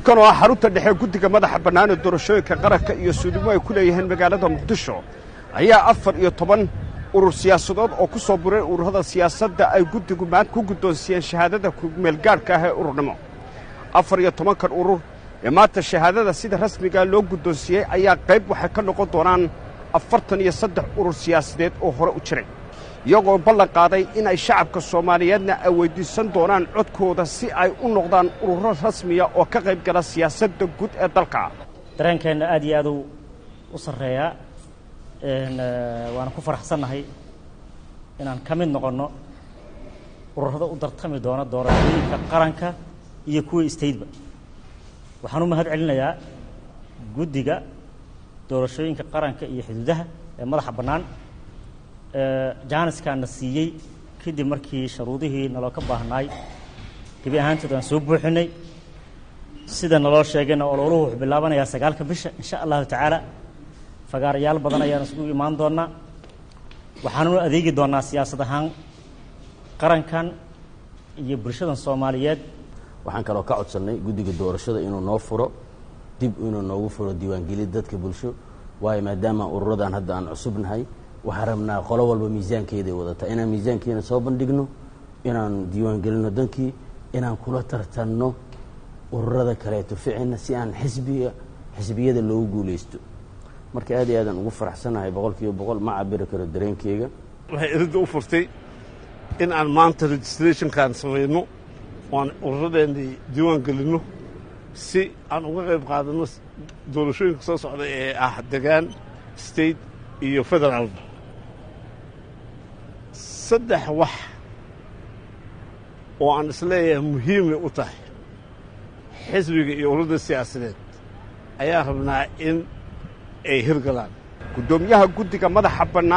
Halkan oo ah xarunta dhexe guddiga madaxa bannaan ee doorashooyinka qaranka iyo suudumo ay ku leeyihiin magaalada Muqdisho ayaa 14 urur siyaasadood oo ku soo buray ururada siyaasadda ay guddigu maanta ku guddoonsiiyeen shahaadada kumeelgaadhka ah ee ururnimo. 14-kan urur ee maanta shahaadada sida rasmigaa loo guddoonsiiyey ayaa qayb waxay ka noqon doonaan 43 urur siyaasadeed oo hore u jiray, iyagoo ballan qaaday in ay shacabka Soomaaliyeedna ay weyddiisan doonaan codkooda si ay u noqdaan ururo rasmiya oo ka qayb gala siyaasadda guud ee dalka. Dareenkeenna aad iyo aad u sarreeyaa, waana ku faraxsannahay inaan ka mid noqonno ururada u tartami doona doorashooyinka qaranka iyo kuwa stateba. Waxaan u mahad celinayaa guddiga doorashooyinka qaranka iyo xuduudaha ee madaxa bannaan jaaniskaana siiyey kadib markii sharuudihii naloo ka baahnaay gebi ahaantood aan soo buuxinay. Sida naloo sheegayna, ololuhu wuxuu bilaabanayaa 9-ka bisha, insha Allahu tacaala. Fagaarayaal badan ayaan isugu imaan doonaa. Waxaanu adeegi doonaa siyaasad ahaan qarankan iyo bulshadan Soomaaliyeed. Waxaan kaloo ka codsannay guddiga doorashada inuu noo furo, dib inuu noogu furo diiwaangelid dadka bulsho, waayo maadaama ururadan hadda aan cusubnahay, waxaan rabnaa qolo walba miisaankeeday wadataa inaan miisaankeena soo bandhigno, inaan diiwaangelino dankii, inaan kula tartanno ururada kaleeto ficina si aan xisbiga xisbiyada loogu guulaysto. Marka aad iyo aadaan ugu faraxsanahay, 100%. Ma cabiri karo dareenkeyga. Waxay iridda u furtay in aan maanta registrationkan samayno oo aan ururadeennii diiwaan gelinno si aan uga qayb qaadanno doorashooyinka soo socda ee ah degaan, state iyo federaalba. Saddex wax oo aan isleeyahay muhiimay u tahay xisbiga iyo ururada siyaasadeed ayaa rabnaa in ay hirgalaan. Guddoomiyaha guddiga madaxa bannaan.